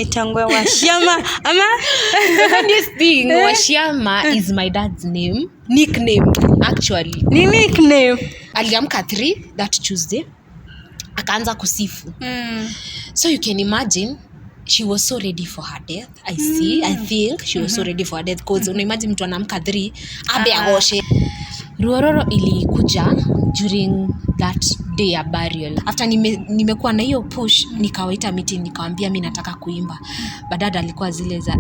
Itangwe Waciama ama The funniest thing, Waciama is my dad's name, nickname actually. Ni nickname. Aliamka 3 that Tuesday, akaanza kusifu. So you can imagine she was so ready for her death. I see, I think she was so ready for her death because unaimagine mtu anaamka 3 abe agoshe. Ruororo ilikuja during that day ya burial. After nimekuwa na hiyo push, nikawaita meeting, nikawaambia mi nataka kuimba. But dad alikuwa zile za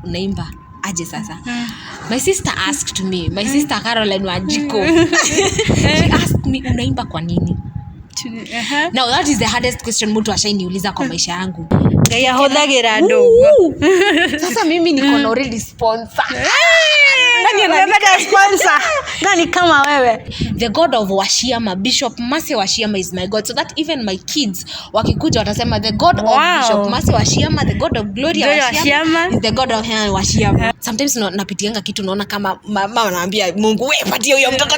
unaimba aje sasa? My sister asked me, my sister Caroline Wanjiku. She asked me, unaimba kwa nini? Now that is the hardest question mtu ashainiuliza kwa maisha yangu. Ngai ahũthagĩra andũ. Sasa mimi niko na already sponsor. Nani anapata sponsor? Nani kama wewe? The God of Waciama, Bishop Mercy Waciama is my God. So that even my kids wakikuja watasema the God of Bishop Mercy Waciama, the God of Gloria Gloria Waciama Waciama is the God of Helen Waciama. Sometimes napitianga kitu naona kama mama anaambia Mungu, wewe patie huyo mtoto.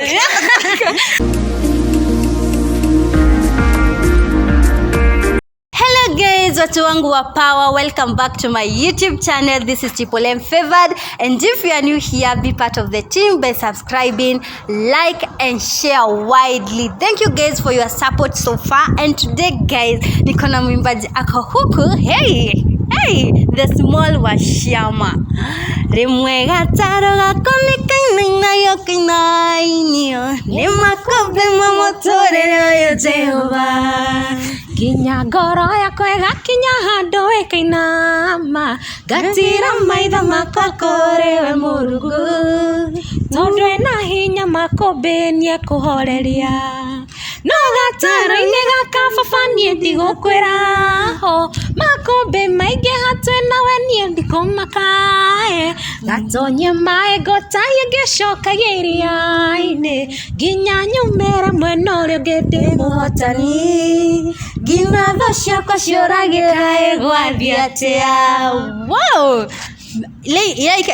Hello guys, watu wangu wa power, welcome back to my YouTube channel. This is Triple M Favored, and if you are new here, be part of the team by subscribing, like and share widely. Thank you guys for your support so far. And today guys, niko na mwimbaji ako huku. Hey, hey, the small Waciama. Rimwe gataro gako nikainainayo kainainio nĩ makũmbĩ ma mũtũrĩre ũyũ Jehova. Nginya ngoro yakwa ĩgakinya handũ ĩkainama, ngatira maitho makwa kũrĩ we Mũrungu, tondũ ena hinya makũmbĩ nĩekũhoreria. No gataro-inĩ gaka baba niĩ ndigũkwĩra ho, makũmbĩ maingĩ hatwe nawe niĩ ndikũmaka-ĩ. Gatonye maĩ ngotaie ngĩcokagia iria-inĩ, nginya nyumĩre mwena ũrĩa ũngĩ ndĩ mũhotani. Nginya thũ ciakwa ciũragĩra ĩgwathiĩ atĩa. Wow!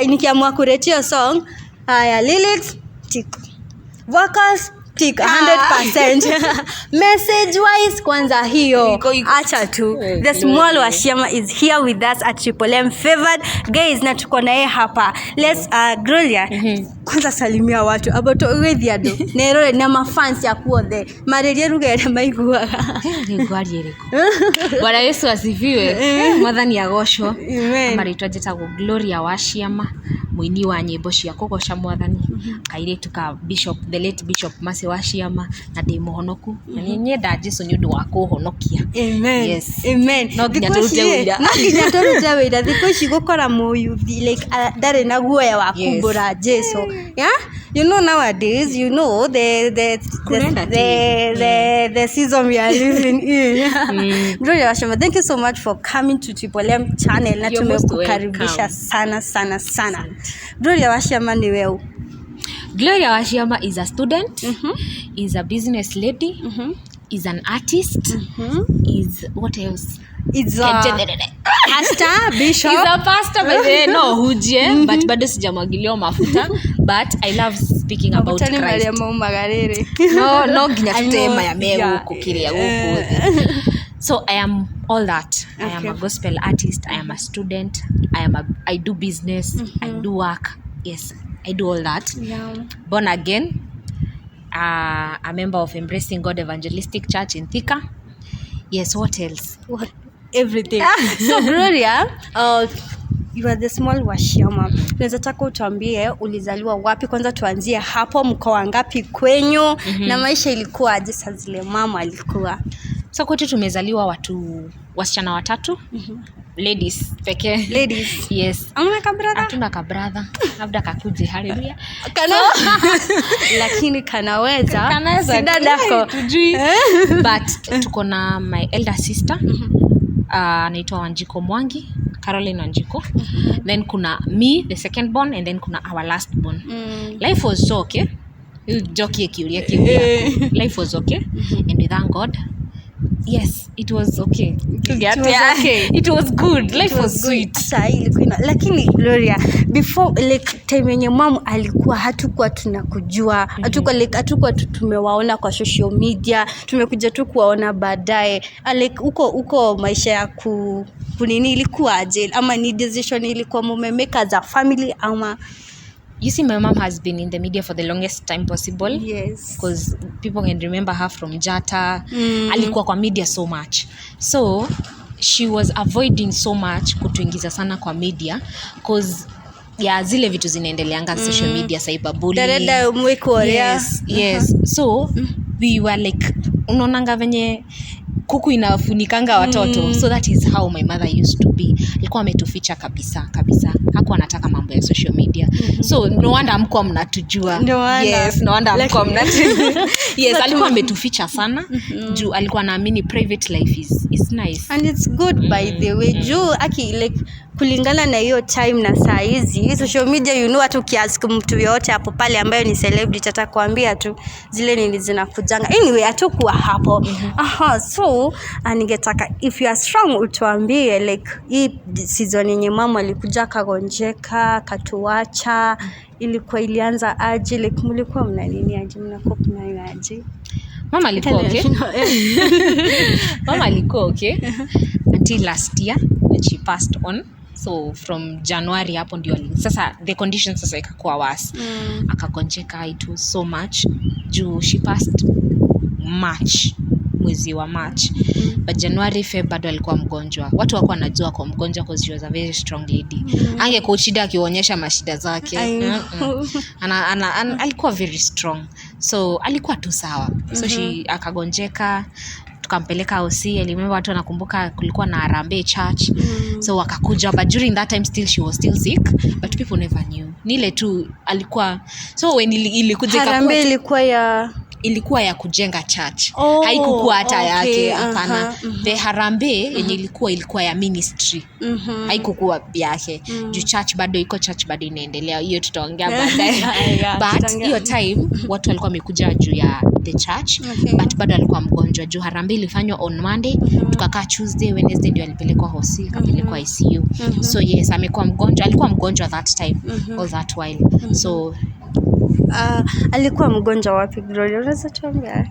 Nikiamua kuretio song, haya lyrics tick, vocals tick 100%. Message wise kwanza hiyo acha tu. The small Waciama is here with us at Triple M Favored guys, na tuko na yeye hapa. Let's Gloria, kwanza salimia watu abo to gwithia andu nerore na mafans yaku othe marĩrie ruga ĩrĩa maiguaga. Nĩngwaria ĩrĩkũ? Bwana Yesu asifiwe. Mwathani agocwo. Amen. Marĩtwa njĩtagwo Gloria Waciama, mũini wa nyĩmbo cia kũgoca Mwathani, kairĩtu ka Bishop, the late Bishop Mercy Waciama, na ndĩ mũhonoku na nĩ nyenda Jesu nĩ ũndũ wa kũhonokia. Amen. Yes. Amen. No nginya Thikũ tũrute ici ũira. No nginya tũrute wĩira. Thikũ ici gũkora mũyuthi like ndarĩ na guoya wa Yes. kumbũra Jesu. Yeah? You know nowadays, you know Kurenda the season we are living in. Gloria Waciama, thank you so much for coming to Triple M channel na You're most tumekukaribisha welcome. sana sana sana. Gloria Waciama ni wewe. Gloria Waciama is a student, is a business lady, is an artist, is what else? It's a pastor, bishop. Is a pastor by the way. No, hujie, but bado sijamwagiliwa mafuta, but I love speaking about Mafuta nĩ Christ. marĩa maumaga rĩrĩ. No, no nginya I tute know, maya me yeah. gũkũ kĩrĩa gũkũ thĩ. So I am all that. I am a gospel artist, I am a student, I do business, I do work. Yes, I do all that. Yeah. Born again, a member of Embracing God Evangelistic Church in Thika. Yes, what else? What? Everything. So Gloria, you are the small Waciama. Naweza taka utuambie ulizaliwa wapi kwanza, tuanzie hapo, mkoa ngapi kwenyu na maisha ilikuwa aje saa zile mama alikuwa? So kwetu tumezaliwa watu wasichana watatu, ladies pekee. Ladies. Yes. Amna kabrother? Hatuna kabrother, labda kakuje, haleluya. Kana lakini kanaweza. Kanaweza. Si dadako. Tujui. But tuko na my elder sister, anaitwa Wanjiko Mwangi, Caroline Wanjiko. Then kuna me, the second born, and then kuna our last born. Life was so okay. Joki kiuria kiuria. Life was okay. And we thank God. Yes, it was okay. It was okay. It was good. Life was Good. sweet. Hata hii ilikuwa lakini Gloria, before like time yenye mom alikuwa, hatukuwa tunakujua, hatukuwa like hatukuwa tu tumewaona kwa social media, tumekuja tu kuwaona baadaye. Like uko maisha ya kunini ilikuwa aje, ama ni decision ilikuwa mumemake as a family ama? You see, my mom has been in the media for the longest time possible. Because people can remember her from Jata. Alikuwa kwa media so much, so she was avoiding so much kutuingiza sana kwa media, cause ya zile vitu zinaendeleanga social media, cyberbullying. Dareda mwikuorea. Yes. So we were like, unaonanga venye kuku inafunikanga watoto? So that is how my mother used to be. Alikuwa ametuficha kabisa kabisa, hakuwa anataka mambo ya social media. So no wonder hamkuwa mnatujua. No wonder. Yes, no wonder hamkuwa mnatujua. Yes, alikuwa ametuficha sana juu alikuwa anaamini private life is nice. And it's good, by the way, juu aki like kulingana na hiyo time na saa hizi social media, hata ukiask mtu yoyote hapo pale ambayo ni celebrity, atakwambia tu zile nini zinakujanga. Anyway, hatukuwa hapo. Aha, so ningetaka, if you are strong, utuambie like hii season yenye mama alikuja akagonjeka akatuacha, ilikuwa ilianza aje? Like mlikuwa mna nini aje, mnacope nayo aje? Mama alikuwa okay. Mama alikuwa okay until last year when she passed on. So from January hapo ndio sasa the condition sasa ikakuwa worse. Akagonjeka. It was so much juu she passed March, mwezi wa March, but January, Feb bado alikuwa mgonjwa. Watu wako wanajua kwa mgonjwa because she was a very strong lady. Angekushida akionyesha mashida zake. I know. Alikuwa very strong, so alikuwa tu sawa. So she akagonjeka, tukampeleka OC. I remember, watu wanakumbuka kulikuwa na Harambee Church. So wakakuja, but during that time still she was still sick, but people never knew. Nile tu alikuwa, so when ilikuja ikakuwa Harambee ilikuwa ya ilikuwa ya kujenga church. Oh, Haikukuwa hata okay, yake, hapana. The harambee yenye ilikuwa ya ministry. Haikukuwa yake juu church bado iko, church bado inaendelea. Hiyo tutaongea baadaye. Yeah, But tutaongea. hiyo time watu walikuwa wamekuja juu ya the church. But bado alikuwa mgonjwa juu harambee ilifanywa on Monday, tukakaa Tuesday, Wednesday ndio alipelekwa hosi, akapelekwa ICU. So yes, amekuwa mgonjwa, alikuwa mgonjwa that time, all that while. So Alikuwa mgonjwa wapi, Gloria? Unaweza tuambia?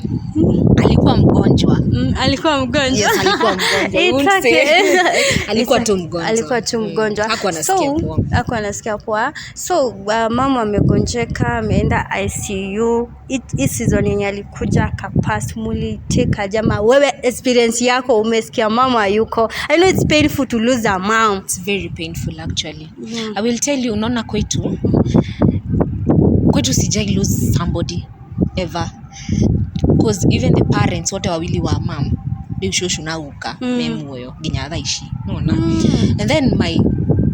Alikuwa mgonjwa. Alikuwa mgonjwa. Yes, alikuwa mgonjwa. It's Won't say. okay. Alikuwa It's tu okay. mgonjwa. Alikuwa tu mgonjwa. Hakuwa anasikia So, poa. hakuwa anasikia poa. So mama amegonjeka, ameenda ICU. Hii season yenye alikuja akapass, muliteka jama. Wewe experience yako, umesikia mama yuko. I know it's painful to lose a mom. It's very painful, actually. I will tell you, unaona kwetu sijai lose somebody ever, because even the parents wote wawili wa mam, riu shosho na guka me muoyo nginya thaa ici, nona. And then my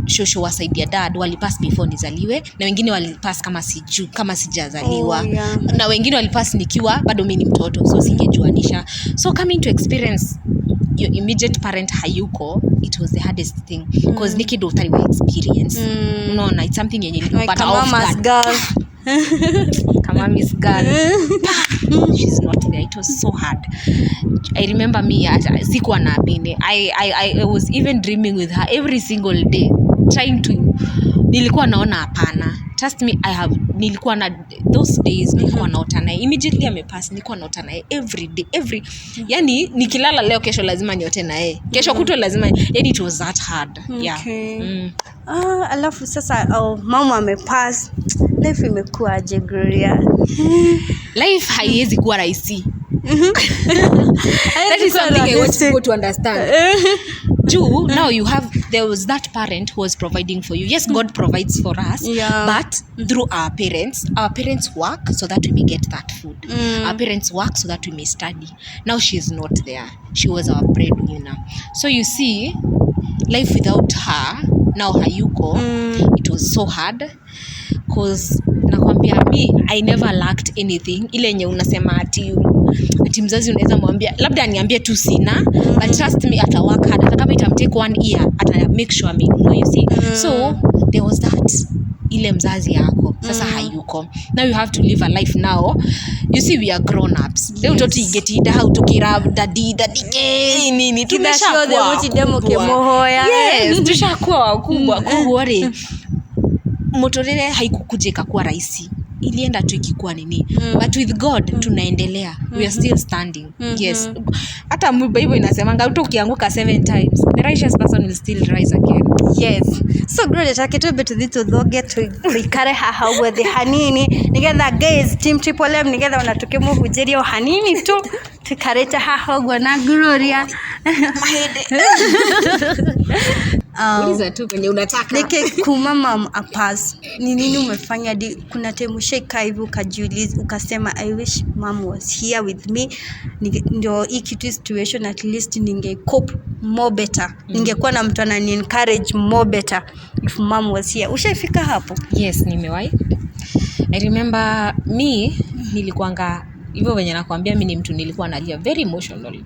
shosho wa side ya dad walipass before nizaliwe, na wengine walipass kama siju, kama sijazaliwa. Oh, yeah. Na wengine walipass nikiwa bado mi ni mtoto, so singejuanisha. So coming to experience your immediate parent hayuko, it was the hardest thing, because ni kindu utari wa experience. Unaona, it's something yenye Like ilikupata a off mama's guard. Girl. Kama Miss Girl, she's not there. It was so hard. I remember me sikuwa naamini. I was even dreaming with her every single day, trying to, nilikuwa naona hapana. Trust me, I have nilikuwa na those days nilikuwa naota naye. Immediately amepass, nilikuwa naota naye every day, every, yani nikilala leo, kesho lazima niote naye, kesho kutwa lazima, yani it was that hard, yeah. Okay. Mm. Ah, alafu sasa, oh, mama amepass, life imekuwaje, Gloria? Life haiwezi kuwa rahisi. That is something I want people to understand. Juu, now you have, there was that parent who was providing for you. Yes, God provides for us, but through our parents. Our parents work so that we may get that food. Our parents work so that we may study. Now she's not there. She was our breadwinner. So you see, life without her, now hayuko, it was so hard, cause nakwambia me, I never lacked anything. Ile yenye unasema ati mzazi unaweza mwambia labda aniambie tu sina, but trust me, ata work hard, hata kama itamtake one year, ata make sure amenunua, you see. So there was that Ile mzazi yako sasa hayuko. Now you have to live a life. Now you see, we are grown ups. Rĩu tũtingĩtinda hau tũkĩra daddy, daddy, eh, nini. Kila ciothe Tumeshakuwa mũtinde wakubwa. mũkĩmũhoya. Yes, tushakuwa wakubwa. Koguo rĩ, mũtũrĩre haikukuja ikakuwa rahisi, ilienda tu ikikuwa nini. But with God tunaendelea. We are still standing. Yes, hata Bible inasemanga hata ukianguka seven times, the righteous person will still rise again. Yes. So Gloria, take twambe tuthi tuthonge, tuikare haha ũguo thĩ hanini, nigetha guys, team Triple M, nigetha ona tukĩmũhunjĩria o hanini tu, tuikarĩte haha ũguo na Gloria. Uliza tu venye unataka. Nike kuma mam apass, ni nini umefanya di kuna time ushaika hivi ukajiuliza ukasema, "I wish mom was here with me, ndio hii kitu, situation, at least ninge cope more better, ningekuwa na mtu anani encourage more better if mom was here"? Ushaifika hapo? Yes, nimewahi. I remember me nilikuanga hivyo venye nakwambia, mi ni mtu nilikuwa nalia, very emotional.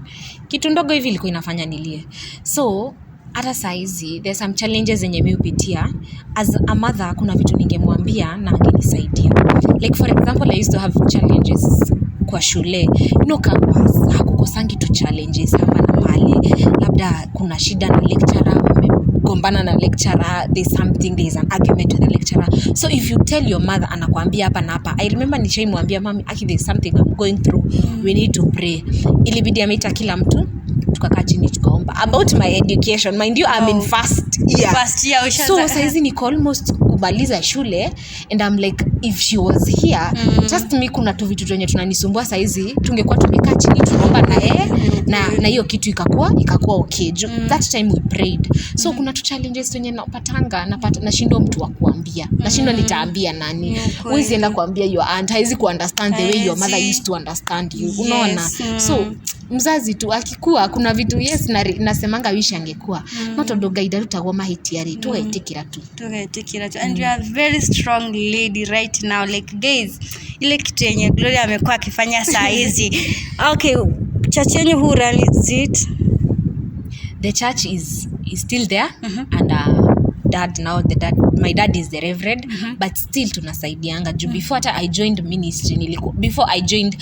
Kitu ndogo hivi ilikuwa inafanya nilie. So hata saizi there's some challenges zenye mi hupitia. As a mother, kuna vitu ningemwambia na angenisaidia. Like for example, I used to have challenges kwa shule. You know, campus hakukosangi tu challenges hapa na pale. Labda kuna shida na lecturer, mmegombana na lecturer, there's something, there's an argument with the lecturer. So if you tell your mother, anakwambia hapa na hapa. I remember nishaimwambia, "Mami, aki there's something I'm going through, we need to pray." Ilibidi ameita kila mtu, tukakaa chini, tukaomba about my education. Mind you, I'm in first year. First year, ushaanza- So saizi niko almost kumaliza shule and I'm like, if she was here, just me, kuna tu vitu tenye tunanisumbua saizi, tungekuwa tumekaa chini tunaomba na yeye na hiyo kitu ikakuwa okay. That time we prayed. So kuna tu challenges tenye napatanga, napata nashindwa mtu wa kuambia, nashindwa nitaambia nani. Ni ukweli. Huwezi enda kuambia your aunt, haizi kuunderstand the way your mother Haezi. Used to understand you. Unaona? Mm. So mzazi tu akikuwa, kuna vitu, yes, nasemanga wish angekuwa, no tondu Ngai ndarutagwo mahitia rĩ, tũgetĩkĩra tu. Tugetĩkĩra tu. And you are a very strong lady right now. Like guys, ile kitu yenye Gloria amekuwa akifanya saa hizi. Okay, church yenyu, who runs it? The church is still there and dad, now the dad, my dad is the reverend, but still tunasaidianga juu before hata I joined ministry, before I joined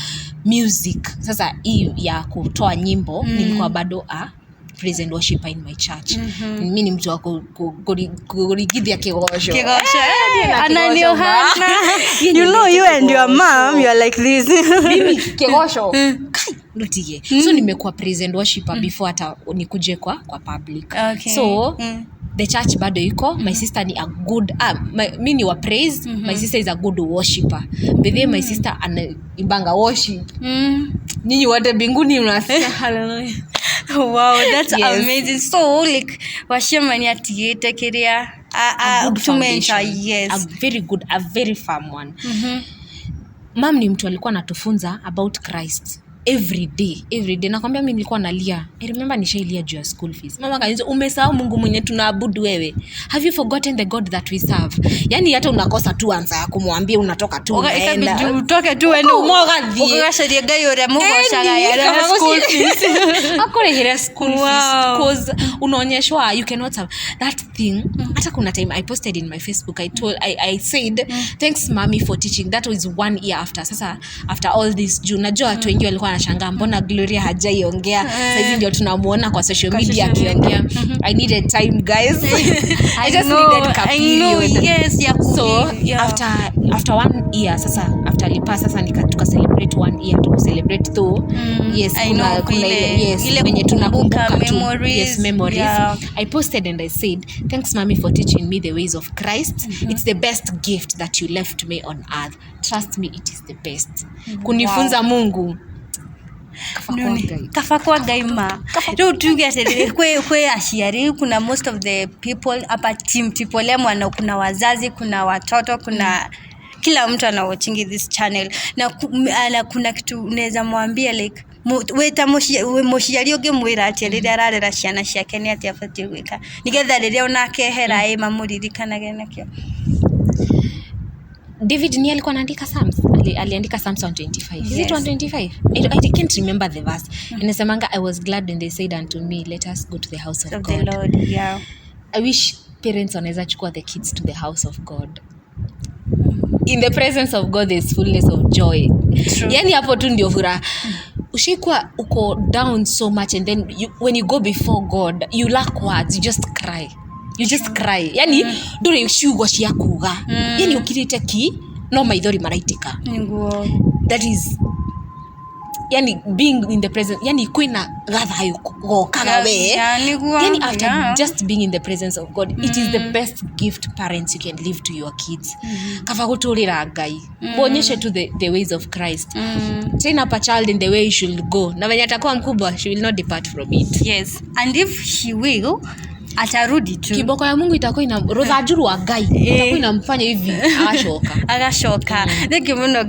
music, sasa hii ya kutoa nyimbo, nilikuwa bado a praise and worshipper in my church. Mi ni mtu wa kurigithia kigoco. Kigosho. Eh, na Anani kigosho, ma. Ohana. You know, you and your mom, you are like this. Mimi kigosho, kai, ndutige. So nimekuwa praise and worshipper before hata nikuje kwa public. So the church bado iko. My sister ni a good, mi ni wa praise, my sister is a good worshipper. Bethe, my sister anaimbanga worship, nyinyi wote mbinguni mnasikia hallelujah. Wow, that's Yes. amazing. So like wacemania atigĩte kĩrĩa A good to mentor. foundation. Yes. A very good, a very firm one. Mam ni mtu alikuwa anatufunza about Christ every day, every day. Nakwambia mi nilikuwa nalia. I remember nishailia juu ya school fees. Mama akaniuliza, "Umesahau Mungu mwenye tunaabudu wewe? Have you forgotten the God that we serve?" Yani hata unakosa tu answer ya kumwambia, unatoka tu, unaenda. Ikabidi utoke tu uende Ugathiĩ. ũgacarie Ngai ũrĩa mũgocaga yarĩha school fees. Akurihire school fees, 'cause unaonyeshwa you cannot have that thing. Hata kuna time I posted in my Facebook, I said, "Thanks mommy for teaching." That was one year after, sasa after all this, juu najua watu wengi walikuwa wanashangaa mbona Gloria hajaiongea, saizi ndio tunamuona kwa social Kwa media social akiongea. I needed time, guys. I just know, needed ka I know, period. Yes, ya So yeah. after one year, sasa after lipa, sasa tuka celebrate one year, tuku celebrate though. Yes, I kuna, know, kuna yes, ile venye kukumbuka tunakumbuka tu. memories, Yes, memories. Yeah. I posted and I said, "Thanks mommy for teaching me the ways of Christ. It's the best gift that you left me on earth. Trust me, it is the best kunifunza Mungu." Kafa kwa Ngai. Kaba kwa Ngai ma rĩu tuge atĩrĩrĩ, kwĩ aciari, kuna most of the people hapa team Triple M wana, kuna wazazi, kuna watoto, kuna kila mtu anawatchingi this channel na, na kuna kitu unaweza mwambia, like wĩ ta mũciari ũngĩmwĩra atĩa rĩrĩa ararera ciana ciake, nĩ atĩa abatiĩ gwĩka nĩgetha rĩrĩa onakehera ĩ mamũririkanage nakĩo? David ni alikuwa anaandika Psalms. Aliandika Psalms 125. Is it Yes. 125? I can't remember the verse. Inasemanga, "I was glad when they said unto me, let us go to the house of of the God." Lord, yeah. I wish parents wanaweza chukua the kids to the house of God. In the presence of God there is fullness of joy. True. Yani hapo tu ndio furaha. Ushaikuwa uko down so much and then when you go before God you lack words, you just cry. You just cry. Yani nduri ciugo cia kuga. Yani ukirite ki no maithori maraitika. Niguo. That is yani being in the presence, yani kwina gathayo gokaga we. Yeah, niguo. Yani after Yeah. just being in the presence of God, it is the best gift parents you can leave to your kids. Kaba guturira Ngai, muonyeshe tu the ways of Christ. Train up a child in the way he should go, na venye atakuwa mkubwa she will not depart from it. Yes, and if he will, atarudi tu. Kiboko ya Mungu itakuwa ina ruthanju rwa Ngai itakuwa inamfanya hivi agacoka. Agacoka. Thank you muno,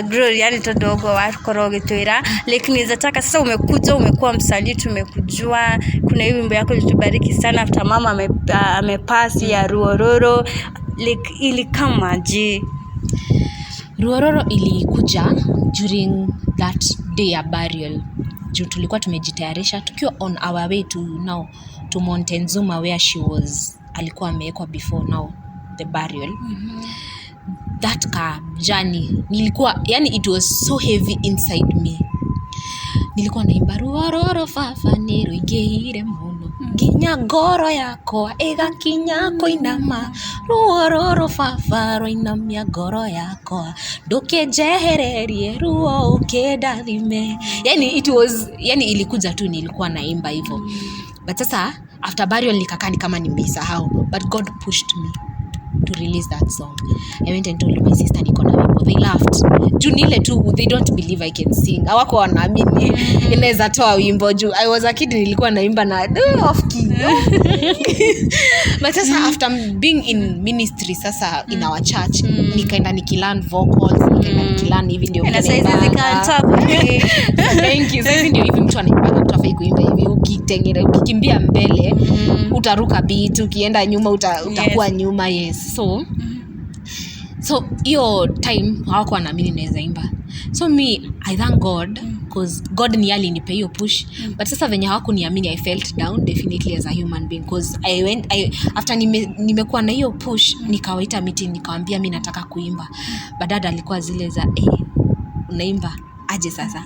Gloria, ni tondu ũguo wakorwo ũgĩtwĩra. Like nizataka sasa, umekuja umekuwa msanii, tumekujua, kuna hii wimbo yako ilitubariki sana after mama amepasi ya Ruororo, like ilikamaje? Ruororo ilikuja during that day ya burial, juu tulikuwa tumejitayarisha tukiwa on our way to now to Montezuma where she was, alikuwa amewekwa before now the burial. That car journey nilikuwa, yani it was so heavy inside me. Nilikuwa naimba ruororo baba nĩ rũingĩhire mũno nginya ngoro yakwa ĩgakinya kũinama, ruororo baba rwainamia ngoro yakwa, ndũkĩnjehererie ruo ũkĩndathime. Yani it was, yani ilikuja tu, nilikuwa naimba hivyo. But sasa after burial nikakaa ni kama nimeisahau, but God pushed me to release that song. I went and told my sister niko na wimbo. They laughed. Juu ni ile tu they don't believe I can sing. Hawako wanaamini inaweza toa wimbo juu I was a kid, nilikuwa naimba na off key. But sasa after being in ministry sasa in our church, nikaenda nikilearn vocals, nikaenda nikilearn hivi ndio Na mtu saizi anaimba. zikatoka. Thank you. Saizi ndio hivi mtu anaimba, mtu afai kuimba hivi, ukitengera ukikimbia mbele utaruka beat, ukienda nyuma utakuwa nyuma. Yes. So hiyo time hawakuwa wanaamini naweza imba. So me I thank God cause God ni alinipa hiyo push. But sasa venye hawakuniamini I felt down definitely as a human being, cause I went, I, after nimekuwa na hiyo push, nikawaita meeting nikawaambia mi nataka kuimba. But dad alikuwa zile za unaimba aje sasa?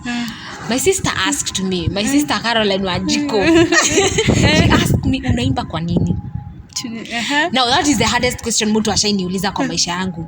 My sister asked me, my sister Caroline Wanjiku, she asked me unaimba kwa nini? Now that is the hardest question mtu ashainiuliza kwa maisha yangu.